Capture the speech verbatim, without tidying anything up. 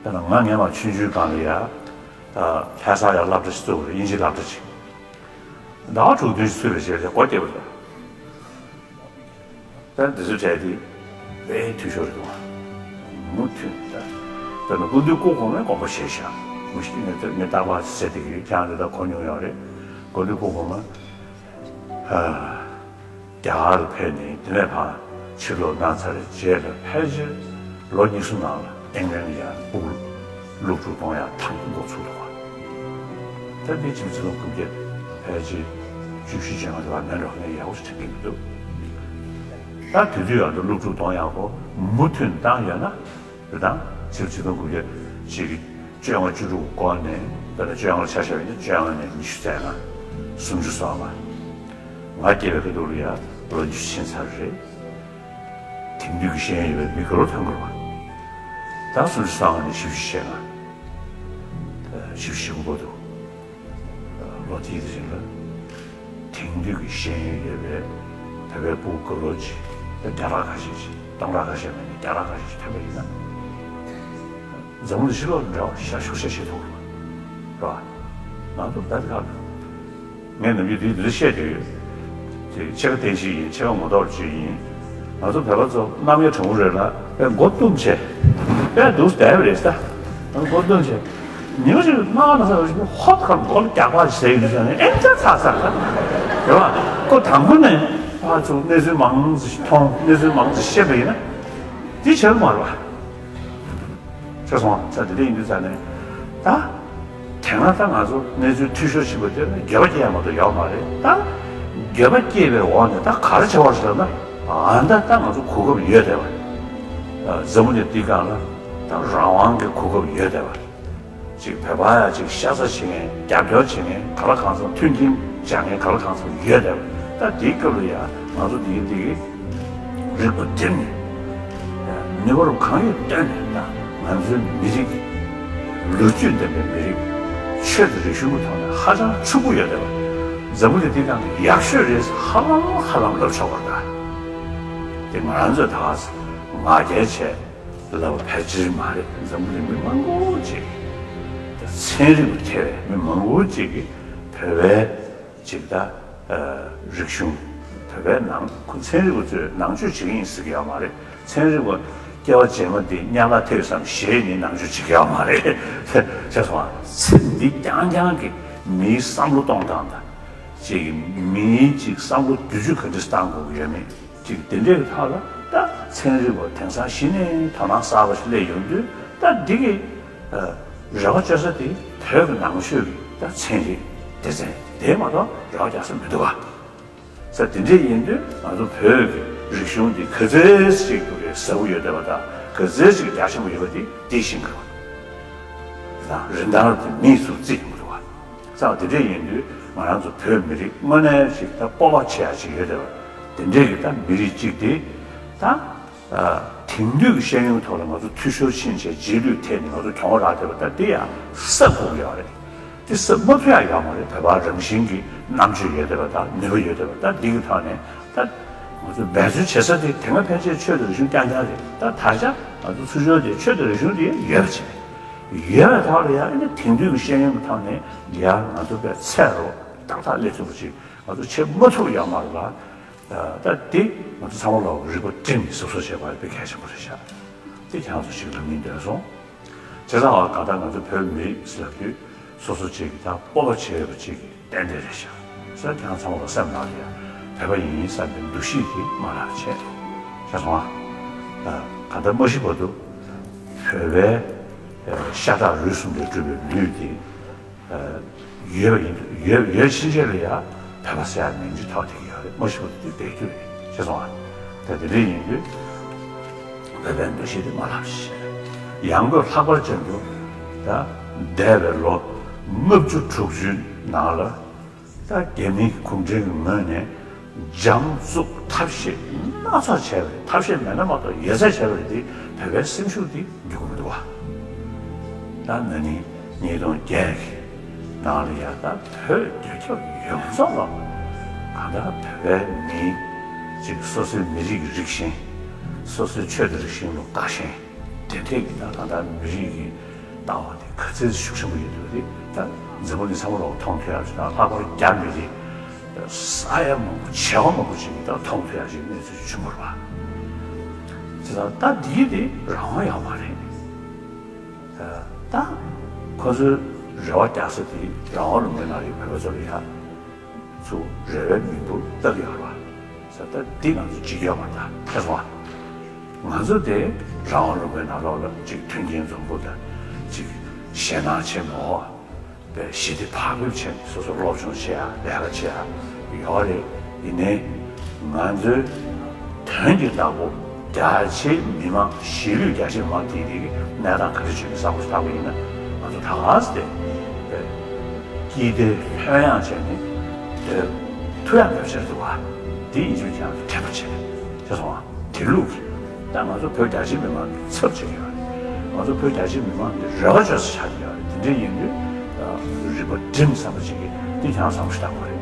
དཔེར་ན་ང་སྔོན་མ་ཆུང་ཆུང་སྒང་ལ་ཡ། ལྷ་སར་ཡ་སློབ་གྲྭ་ཞིག་བཙུགས་པ་རེད། དབྱིན་ཇིའི་སློབ་གྲྭ་ཅིག་ཟླ་བ་དྲུག་བདུན་ཞིག་ཚུད་པའི་རྗེས་ལ་སྒོ་བརྒྱབ་པ་རེད། ད་འདི་ཚོའི་གྲས་དེ་དཔེ་འཐུས་ཤོར་རེད་འདུག་མུ་མཐུད་ད། དཔེར་ན་སྐུ་མདུན་སྐུ་གོང་མས་དགོངས་པ་བཞེས་ཤག་མི་ཤེས། ངས་ངས་རྟག་པར་ཟེར་བསྡད་ཀྱི་ཡོད། ཁྱེད་རང་དེ་ལྟར་གོ་མྱོང་ཡོད་རེད། སྐུ་མདུན་སྐུ་གོང་མ། རྒྱ་གར་ལ་ཕེབས་ནས་དེ་ནས་ཕར་ཕྱིར་ལོག་གནང་ཚར་བའི་རྗེས་ལ་ཕལ་ཆེར་ལོ་གཉིས་གསུམ་ནང་ལ་ཨིང་ལན་ལ་ཡང་སློབ་ཕྲུག་གཏོང་ཡག་ཐབས་འགོ་ཚུགས་འདུག་ག་ད་འདི་ཕྱི་ལོ་དགུ་བརྒྱ་ཕལ་ཆེར་བཅུ་བཞི་བཅོ་ལྔ་དེ་བར་མེད་འགྲོ་ངས་ཡག་པོ་ཞིག་དྲན་གྱི་མི་འདུག་ད་དེ་དུས་ཡང་འདི་སློབ་ཕྲུག་གཏོང་ཡག་གོ་མུ་མཐུད་བཏང་ཡོད་ན། རེད་དང་། ཕྱི་ལོ་ཆིག་སྟོང་དགུ་བརྒྱ་ཞིག་གི་བཅོ་ལྔ་བཅུ་དྲུག་འགོ་ནས། དཔེར་ན་བཅོ་ལྔ་ལ་ཆ་བཞག་པ་ཡིན་ན་བཅོ་ལྔ་ནས་ཉི་ཤུ་རྩ་ལྔ། སུམ་ཅུ་སོ་ལྔ། ང་སྐྱེས་པའི་སྐབས་དུས་ལ་ཡ་ལོ་ཉི་ཤུ་ཕྱིན་ཚར་རེད། དེང་དུས་ཀྱི་ཤེས་ཡོན་ཡོད་པའི་མི་དགའ་རབ་ཐོན་དགོས་པ། ད་སུམ་ཅུ་སོ་ལྔ་ནས་བཞི་བཅུ་ཞེ་ལྔ། བཞི་བཅུ་ཞེ་དགུ་བར་དུ། ལོ་དེའི་རིང་ལ། དེང་དུས་ཀྱི་ཤེས་ཡོན་ཡོད་པའི་བོད་པའི་ཕྲུ་གུ་དགའ་རབ་ཅིག་བརྒྱ་ཕྲག་ཁ་ཤས་ཤིག་སྟོང་ཕྲག་ཁ་ཤས་མིན་ན་བརྒྱ་ཕྲག་ཁ་ཤས་ཤིག་ཐོན་པ་ཡིན་ན། འཛམ་བུ་གླིང་ཕྱི་ལོགས་ལ་འབྲེལ་བ་ཤ་ཤུགས་ཆེ་ཆེ་ཐུག་རེད་བ། ང་ཚོ་ད་ལྟ་ངས་ནམ་རྒྱུན་དེ་འདིར་བཤད་བསྡད་ཡོད། དེ་ཕྱེད་ཀ་བསྟན་བཤིག་ཡིན། ཕྱེད་ཀ་ངོ་ཐོག་བརྗོད་ཡིན། ང་ཚོ་བོད་པ་ཚོ་རྣམ་དབྱེ་གྲུང་པོ་རེད་ལ། དཔེ་མགོ་བཏུམས་བྱས། དཔེ་སྡུག་བསྡད་པ་རེད་ད། མགོ་བཏུམས་བྱས། ཉི་མ་ཞིག་སྣང་བ་ན་ས་ཞིག་ཧོབ་ཁ་མགོ་ལ་རྒྱག་པ་ཞིག་ཟེར་ཡོང་དུས་ཙང་ནས་ཨེ་ཙག་ཙག་ཙག་ད། རེད་བ། ཁོ་དང་པོ་ནས་ཕར་ཚུར་གནས་ཚུལ་མང་ཙམ་ཞིག་མཐོང་། གནས་ཚུལ་མང་ཙམ་ཤེས་པ་ཡིན་ན། འདི་བྱེད་མ་རེད་བ། ཤེས་སོང་ང་། ས་དེ་འདྲ་ཡིན་དུས་ཙང་ནས། ད། དེ་སྔ་ད་ང་ཚོ་གནས་ཚུལ་འཐུས་ཤོར་ཕྱིན་པ་དེ་ནི་འགྱོད་པ་སྐྱེ་ཡ་མ་གཏོགས་ཡོད་མ་རེད་ད། འགྱོད་པ་སྐྱེས་པའི་འོག་ནས་ད་ག་རེ་བྱེད་པ་ཟེར་ན། ཨ་ད་ད་ང་ཚོ་གོ་སྐབས་ཡོད་བསྡད་པ་རེད། འཛམ་བུ་གླིང་འདིའི་སྒང་ལ་ད་རང་དབང་གི་གོ་སྐབས་ཡོད་བསྡད་པ་རེད། ཅིག་བོད་པ་ཡ་ཅིག་ཤ་ཚ་བྱེད་མཁན། རྒྱབ་སྐྱོར་བྱེད་མཁན། ག་ལ་གང་འཚམ་མཐུན་རྐྱེན་སྦྱར་མཁན་ག་ལ་གང་འཚམ་ཡོད་བསྡད་པ་རེད། ད་དེའི་སྐབས་ལ་ཡ་ང་ཚོ་འདི་འདི་གི་རིག་པ་བསྒྲིམས་ནས། ནུས་པ་རུ་གང་ཡོད་བཏོན་ནས། ད་ང་ཚོའི་མི་རིགས་ཀྱི་ལོ་རྒྱུས་ལྡན་པའི་མི་རིགས། ཆོས་དང་རིག་གཞུང་གི་ཐོག་ནས་ཧ་ཅང་ཕྱུག་པོ་ཡོད་བསྡད་པ། འཛམ་བུ་གླིང་འདིའི་སྒང་གི་ཡག་ཤོས་རེད། ཧ་ལམ་ཧ་ལམ་ལབ་ཆོག་པ་རེད། ད་དེ་ང་རང་ཚོས་ད་ང་རྒྱལ་བྱས་ལབ་པ་ཕལ་ཆེར་མ་རེད། འཛམ་བུ་གླིང་མི་མང་པོ་ཅིག་ད་ཚན་རིག་པ་མཁས་པའི་མི་མང་པོ་ཅིག་གིས་བོད་པའི་ཅིག་ད་རིག་གཞུང་། བོད་པའི་ནང་ཁོ་ཚན་རིག་པ་ཚོས་ནང་ཆོས་བྱེད་ཀྱི་ཡིན་ཟེར་གྱི་ཡོད་མ་རེད། ཚན་རིག་པ་སྐྱེ་བ་རྗེས་མ་འདི་དམྱལ་བར་ཐེབས་སམ་ཞེས་ནི་ནང་ཆོས་བྱེད་ཀྱི་ཡོད་མ་རེད། ཤེས་སོང་ང་། ཚེ་འདི་རྐྱང་རྐྱང་གི་མིའི་བསམ་བློ་གཏོང་སྟངས་དང་། ཅིག་མིའི་ཅིག་བསམ་བློ་བསྒྱུར་བཅོས་ག་འདྲ་བཏང་དགོས་ཀྱི་ཡོད་མེད། ཅིག་དེ་འདྲའི་ཐོག་ལ་ད་ཚན་རིག་པ་དེང་སང་གཞི་ནས་དོ་སྣང་གསར་པ་ཞིག་སླེབས་ཡོང་དུས། ད་འདི་གི་རེ་བ་བཅོལ་ས་དེ་བོད་ཀྱི་ནང་ཆོས་ཀྱི་ད་ཚན་རིག་སྡེ་ཚན་དེ་མ་གཏོགས་རེ་བ་རྒྱག་ས་མི་འདུག་ག་ས་དེ་འདྲ་ཡིན་དུས་ང་ཚོ་བོད་ཀྱི་རིག་གཞུང་འདི་ག་ཚོད་ཅིག་ཏུ་རེ་ཟབ་པོ་ཡོད་བསྡད་པ་དང་། ག་ཚོད་ཅིག་རྒྱ་ཆེན་པོ་ཡོད་པ་འདི་འདི་ཤེས་དགོས་པ་དང་། རིན་ཐང་དེ་མིས་ཚུར་བརྩི་ཡོང་གི་འདུག་ག་ས་དེ་འདྲ་ཡིན་དུས་ང་རང་ཚོ་བོད་མི་རིགས་དངོས་གནས་ཤིག་ད་སྤོབས་པ་ཆེ་ཡ་ཅིག་ཡོད་བསྡད་པ། དེ་འདྲའི་གི་ད་མི་རིགས་གཅིག་དེ་ད། དེང་དུས་ཀྱི་ཤེས་ཡོན་ཐོག་ལ་ང་ཚོ་འཐུས་ཤོར་ཕྱིན་བྱས་རྗེས་ལུས་ཐེབས་ནས་ང་ཚོ་གྱོང་རག་བསྡད་པ་ད་དེ་ཡང་སེལ་དགོས་ཀྱི་ཡོད་རེད། དེ་སེལ་མ་ཐུབ་ཡ་ཡོད་མ་རེད། བོད་པ་རང་བཞིན་གྱི་རྣམ་དཔྱོད་ཡོད་བསྡད་པ་དང་ནུས་པ་ཡོད་བསྡད་པ་ད་འདི་གི་ཐོག་ནས་ད་ང་ཚོ་འབད་བརྩོན་བྱེད་ས་དེ་དེ་སྔ་ཕལ་ཆེར་ཆོས་དང་རིག་གཞུང་རྐྱང་རྐྱང་རེད། ད་ད་ཆ་ང་ཚོ་ཚུར་ཕྱོགས་དེ་ཆོས་དང་རིག་གཞུང་དེ་ཡོད་པ་བྱས། ཡོད་པའི་ཐོག་ལ་ཡང་ཨ་ནི་དེང་དུས་ཀྱི་ཤེས་ཡོན་གྱི་ཐོག་ནས་ཡང་ང་ཚོ་དཔེ་ཚད་རོ་ཏག་ཏག་སླེབས་ཐུབ་པ་ཅིག་ང་ཚོ་བྱེད་མ་ཐུབ་ཡོད་མ་རེད་ལ། ད་འདི་ང་ཚོ་ཚང་མ་ལ་རིག་པ་བསྒྲིམས་ནས་གཟབ་གཟབ་བྱེད་དགོས་པ་དཔེ་གལ་ཆེན་པོ་རེད་ཤག་དེ་ཁྱེད་རང་ཚོ་ཞིག་ལ་མིན་འདོད་སོང་། བྱས་ཙང་བ་གང་ལྟར་ང་ཚོ་བོད་མི་ཟེར་དུས་སོ་སོ་ཅིག་གི་ད་སྤོབས་པ་བྱེད་འོས་པ་ཅིག་གི་ཏན་ཏན་རེད་ཤག་ཟེར་ཁྱེད་རང་ཚང་མ་ལ་སེམས་ནང་ལ་ཡ་བོད་པ་ཡིན་བསམ་པའི་འདུ་ཤེས་དེ་མ་བརླག་བྱས། བྱས་སོང་ཨ། གང་ལྟར་མ་ཤི་བར་དུ་བོད་པའི་ཤ་ཁྲག་རུས་གསུམ་ལས་གྲུབ་པའི་ལུས་དེ། ཡོད་པ་ཡིན་དུས་ཡོད་ཡོད་ཕྱིན་ཆད་ལ་ཡ་བོད་པ་ཟེར་ཡ་མིང་ཅིག་ཐོགས་བསྡད་ཀྱི་ཡོད་རེད། མ་ཤི་བར་དུ་དེ་བསྡད་རྒྱུ་རེད། ཤེས་སོང་ཨ། ད་དེ་འདྲ་ཡིན་དུས་བོད་པའི་འདུ་ཤེས་དེ་མ་བརླག་ཞེས། ཡང་སྒོས་ལྷག་པར་ཅན་དུ་ད་འདས་པའི་ལོ་ལྔ་བཅུ་དྲུག་ཅུའི་ནང་ལ་ད་རྒྱ་མིའི་གུང་ཁྲན་གྱི་ངོས་ནས་འཇམ་རྩུབ་ཐབས་ཤེས་སྣ་ཚོགས་བྱས་པ་རེད། ཐབས་ཤེས་མེད་ན་མ་གཏོགས་ཡོད་ཚད་བྱས་པ་རེད་དེ། བོད་པའི་སེམས་ཤུགས་དེ་འགྱུར་གྱི་མི་འདུག་བ། ད་ན་ནིང་ ཉིས་སྟོང་བརྒྱད་ཀྱི་ནང་ལ་ཡ་ད་བོད་རྒྱ་ཁྱབ་ཡོངས་རྫོགས་ལ་གང་ལྟར་བོད་པའི་མི་ཅིག་སོ་སོའི་མི་རིགས་ཀྱི་རིགས་ཞེན། སོ་སོའི་ཆོས་དང་རིག་གཞུང་ལ་དགའ་ཞེན། དེ་འདྲས་ཀྱི་ད་གང་ལྟར་མི་རིགས་ཀྱི་ལྟ་བ་དེ་ག་ཚོད་ཤུགས་ཆེན་པོ་ཡོད་འདུག་དེ་ད་འཛམ་བུ་གླིང་ཚང་མ་ལ་མཐོང་ཐུབ་ཡག་ཅིག་དང་། ལྷག་པར་རྒྱ་མི་རིགས་ས་ཡ་མང་པོ་བྱེ་བ་མང་པོ་ཅིག་གིས་ད་མཐོང་ཐུབ་ཡག་ཅིག་གནས་ཚུལ་བྱུང་བ་རེད་པ། བྱས་ཙང་ད་འདི་དེ་རང་དབང་ཡོད་མ་རེད། ད་ཁོ་ཚོའི་རེ་བ་རྒྱག་ས་དེ་རང་དབང་ལུང་པའི་ནང་ལ་ཡོད་པའི་བོད་པ་ཚོ་ལ་ཡ་ཚུར་རེ་བའི་མིག་འབུར་བཏབ་ཡོད་རེད་པ། ད་འདི་ང་ཚོ་བྱེད་ཀྱི་ཡོད་མ་རེད། ད་ཁྱེད་ཚོ་ང་ཚོ་དེ་རང་དབང་ལུང་པའི་ནང་ལོགས་ལ་ཅིག་མཐུན་རྐྱེན་འཛོམས་པོ་དང་ཅིག་ཞེད་སྣང་ཆེན་མོ། པའི་ཞི་བདེ་ཕར་རྒོལ་བྱས་ནས་སོ་སོ་སློབ་སྦྱོང་བྱེད་ཡ། ལས་ཀ་བྱེད་ཡ་ཡོད་རེད། ཡིན་ནའི་ང་ཚོའི་དོན་གྱི་བདག་པོ་རྒྱ་ཆེའི་མི་མང་། གཞིས་ལུས་རྒྱ་ཆེའི་མི་མང་དེ་དེ་གི་གནས་སྟངས་ག་རེ་བྱུང་ནས་གསར་པ་ཞིག་ལྟ་བུ་ཡིན་ན། ང་ཚོ་ད་ག་ཟེ་དེ་པའི་སྐྱིད་བདེ་ལྷོད་ཡངས་བྱས་ནས་སྡོད་ཐུབ་ཡ་འདོད་བྱེད་འདུག་ག། དེ་ཡིན་ཕྱིར་ཁྱེད་རང་ཚོ་དྲན་པ་བྱེད། ཤེས་སོང་ང་། དེ་ལུགས་ཀྱི་ད་ང་ཚོ་བོད་རྒྱ་ཆེའི་མི་མང་གི་ཚབ་བྱེད་ཀྱི་ཡོད་རེད། ང་ཚོ་བོད་རྒྱ་ཆེའི་མི་མང་གི་རེ་བ་བཅོལ་ས་ཆགས་ཀྱི་ཡོད་རེད། དེ་འདྲ་ཡིན་དུས་རིག་པ་སྒྲིམ་ཟབ་པོ་ཅིག་གིས་འདི་ཁྱེད་རང་བསམ་བློ་ཞིག་བཏང་དགོས་རེད།